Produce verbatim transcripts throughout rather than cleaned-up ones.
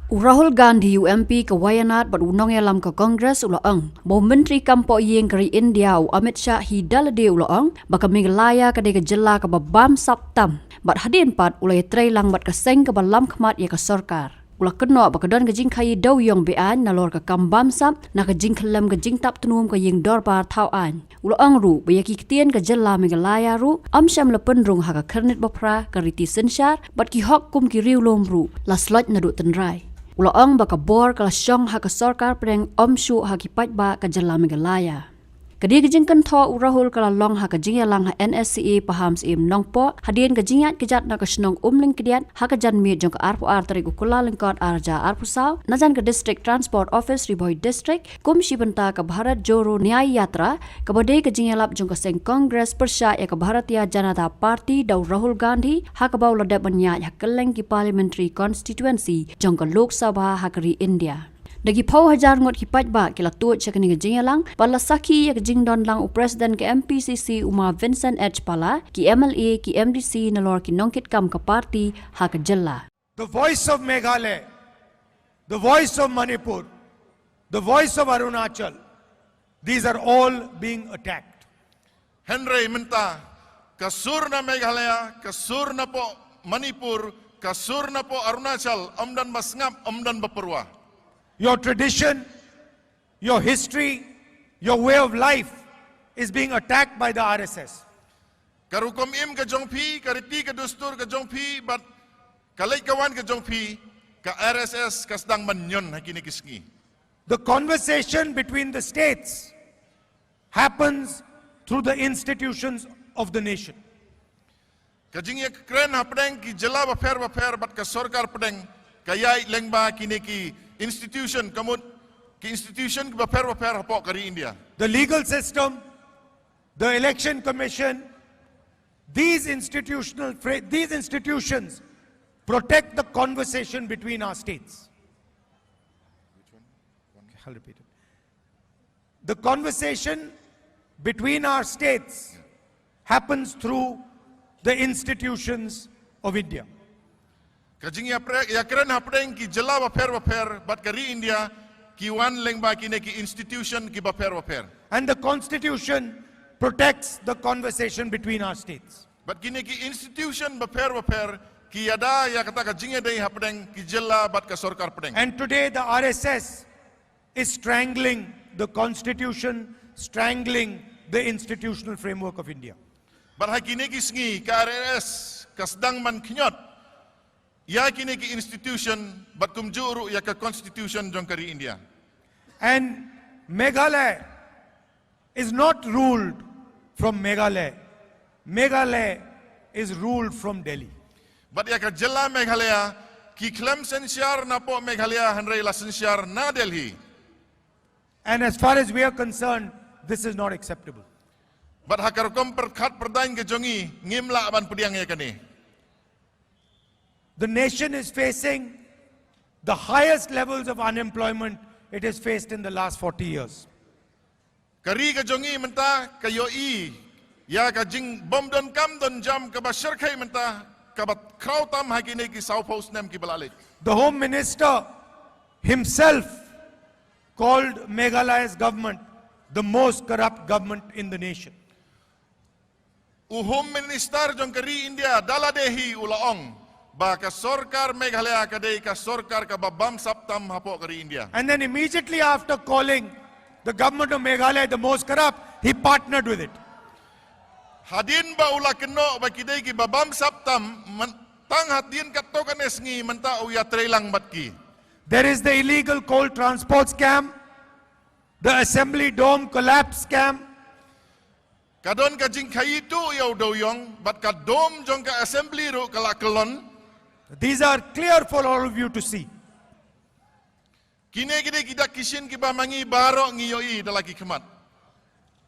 U Rahul Gandhi, u M P ka Wayanad bad u nongïalam ka Congress, u la ong ba u Myntri Kam Pohïing ka ri India, u Amit Shah hi da lade u la ong ba ka Meghalaya ka dei ka jylla kaba bamsap tam, bad hadien pat u la ïatreilang bad ka seng kaba lam khmat ïa ka sorkar. U la kynnoh ba ka don ka jingkhaïi dewïong be-aiñ nalor ka kam bamsap na ka jingkhyllem ka jingtap tnum ka ïing dorbar thaw aiñ. U la ong ruh ba ïa ki ktien ka jylla Meghalaya ruh ym shym la pynrung ha ka khyrnit baphra, ka riti synshar bad ki hok kum ki riewlum ruh la sloit naduh tynrai. U la ong ba ka bor ka la shong ha ka sorkar pdeng, ym shuh ha ki paidbah ka jylla Meghalaya. Ka dei ka jingkynthoh u Rahul ka la long ha ka jingïalang ha N S C A Pahamsyiem Nongpoh hadien ka jingïaid kjat na ka shnong Umlyngkdiat ha ka janmiet jong ka arphew ar tarik u Kyllalyngkot ar hajar arphew saw, na jan ka District Transport Office Ri Bhoi District, kum shi bynta ka Bharat Jodo Nyay Yatra, kaba dei ka jingïalap jong ka seng Congress pyrshah ïa ka Bharatiya Janata Party da u Rahul Gandhi, ha kaba u la dep ban ïaid ha kylleng ki parliamentary constituency jong ka Lok Sabha ha ka ri India. Da ki phew hajar ngut ki paidbah ki la tuid sha kane ka jingïalang, bad la sakhi ïa ka jingdon lang u President ka M P C C u Ma Vincent H Pala, ki M L A, ki M D C nalor ki nongkitkam ka party ha ka jylla. The voice of Meghalaya, the voice of Manipur, the voice of Arunachal, these are all being attacked. Hynrei mynta, ka sur na Meghalaya, ka sur napoh Manipur, ka sur napoh Arunachal, ym don ba sngap, ym don ba pyrwa. Your tradition, your history, your way of life is being attacked by the R S S. Ka rukom im ka jong phi, ka riti ka dustur ka jong phi, bad ka leit ka wan ka jong phi, ka R S S ka sdang ban ñion ha kine ki sngi. The conversation between the states happens through the institutions of the nation. Ka jingïakren hapdeng ki jylla bapher bapher bad ka sorkar pdeng, ka ïaid lyngba kine ki institution, ka mut ki institution ki bapher bapher hapoh ka ri India. The legal system, the election commission, these institutional fra-, these institutions protect the conversation between our states. I'll repeat it. The conversation between our states happens through the institutions of India. Ka jingïapre-, ïakren hapdeng ki jylla bapher bapher bad ka ri India, ki wan lyngba kine ki institution ki bapher bapher. And the constitution protects the conversation between our states. Bad kine ki institution bapher bapher ki ïada ïa kata ka jingïadei hapdeng ki jylla bad ka sorkar pdeng. And today the R S S is strangling the constitution, strangling the institutional framework of India. Bad ha kine ki sngi ka R S S ka sdang ban khñiot ïa kine ki institution bad kumjuh ruh ïa ka constitution jong ka ri India. And Meghalaya is not ruled from Meghalaya. Meghalaya is ruled from Delhi. Bad ïa ka jylla Meghalaya, ki khlem synshar napoh Meghalaya hynrei la synshar na Delhi. And as far as we are concerned, this is not acceptable. Bad ha ka rukom pyrkhat pyrdaiñ ka jong ngi, ngim lah ban pdiang ïa kane. The nation is facing the highest levels of unemployment it has faced in the last forty years. Ka ri ka jong ngi mynta ka ïohi ïa ka jingbym don kam don jam kaba shyrkhei mynta, kaba khraw tam ha kine ki sawphew snem kiba la leit. The Home Minister himself called Meghalaya's government the most corrupt government in the nation. U Home Minister jong ka ri India da lade hi u la ong ba ka sorkar Meghalaya ka dei ka sorkar kaba bamsap tam hapoh ka ri India. And then immediately after calling the government of Meghalaya the most corrupt, he partnered with it. Hadien ba u la kynnoh ba ki dei kiba bamsap tam, man-, tang hadien katto katne sngi mynta u ïatreilang bad ki. There is the illegal coal transport scam, the assembly dome collapse scam. Ka don ka jingkhaïi tuh ïa u dewïong bad ka dome jong ka assembly ruh ka la kyllon. These are clear for all of you to see. Kine ki dei ki dak ki shin kiba ma ngi baroh ngi ïohi da la ki khmat.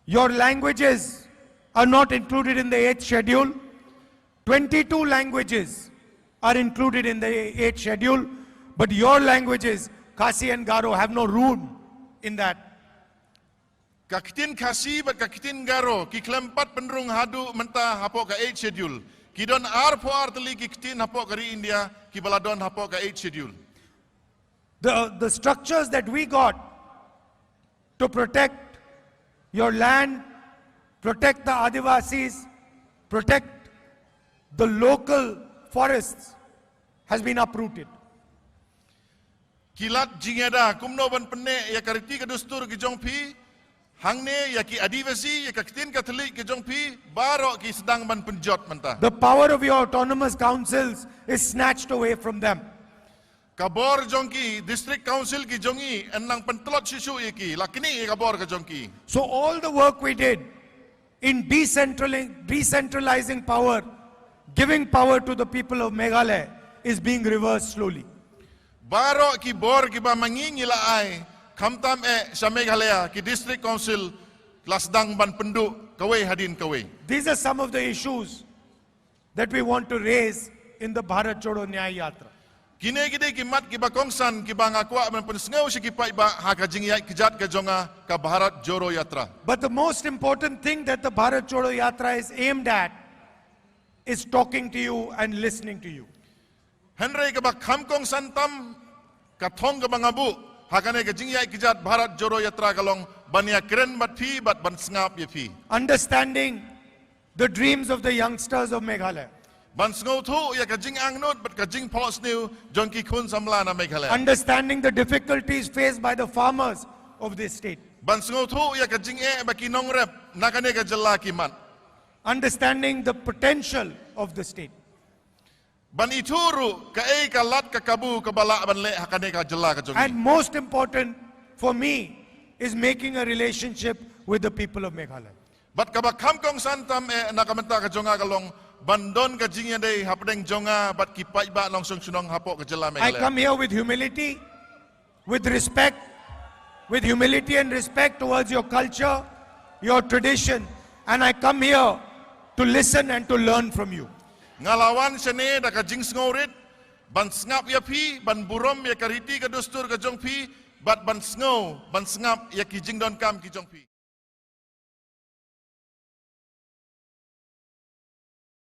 Your languages are not included in the eighth schedule. Twenty-two languages are included in the eighth schedule, but your languages, Khasi and Garo, have no room in that. Ka ktien Khasi bad ka ktien Garo ki khlem pat pynrung haduh mynta hapoh ka eighth schedule. Ki don arphew ar tylli ki ktien hapoh ka ri India kiba la don hapoh ka eighth schedule. The, the structures that we got to protect your land, protect the Adivasis, protect the local forests has been uprooted. Ki lad jingïada kumno ban pynneh ïa ka riti ka dustur ki jong phi, hangne ïa ki Adivasi, ïa ka ktien Katholik ki jong phi, baroh ki sdang ban pynjot mynta. The power of your autonomous councils is snatched away from them. Ka bor jong ki District Council ki jong i yn nang pyntlot shuh shuh ïa ki, la knieh ïa ka bor ka jong ki. So all the work we did in decentralizing, decentralizing power, giving power to the people of Meghalaya is being reversed slowly. Baroh ki bor kiba ma ngi ngi la ai, khamtam eh sha Meghalaya, ki District Council la sdang ban pynduh kawei hadien kawei. These are some of the issues that we want to raise in the Bharat Jodo Nyay Yatra. Kine ki dei ki mat kiba kongsan kiba nga kwah ban pynsngew sha ki paidbah ha ka jingïaid kjat ka jong nga ka Bharat Jodo Yatra. But the most important thing that the Bharat Jodo Yatra is aimed at is talking to you and listening to you. Hynrei kaba kham kongsan tam, ka thong kaba nga buh ha kane ka jingïaid kjat Bharat Jodo Yatra ka long ban ïakren bad phi bad ban sngap ïa phi. Understanding the dreams of the youngsters of Meghalaya. Ban sngewthuh ïa ka jingangnud bad ka jingphohsniew jong ki khun samla na Meghalaya. Understanding the difficulties faced by the farmers of this state. Ban sngewthuh ïa ka jingeh ba ki nongrep na kane ka jylla ki mad. Understanding the potential of the state. Ban ithuh ruh kaei ka lad ka kabu kaba lah ban leh ha kane ka jylla ka jong ngi. And most important for me is making a relationship with the people of Meghalaya. Bad kaba kham kongsan tam eh na ka bynta ka jong nga ka long ban don ka jingïadei hapdeng jong nga bad ki paidbah nongshong shnong hapoh ka jylla Meghalaya. I come here with humility, with respect, with humility and respect towards your culture, your tradition, and I come here to listen and to learn from you. Nga la wan shane da ka jingsngewrit, ban sngap ïa phi, ban burom ïa ka riti ka dustur ka jong phi, bad ban sngew, ban sngap ïa ki jingdonkam ki jong phi.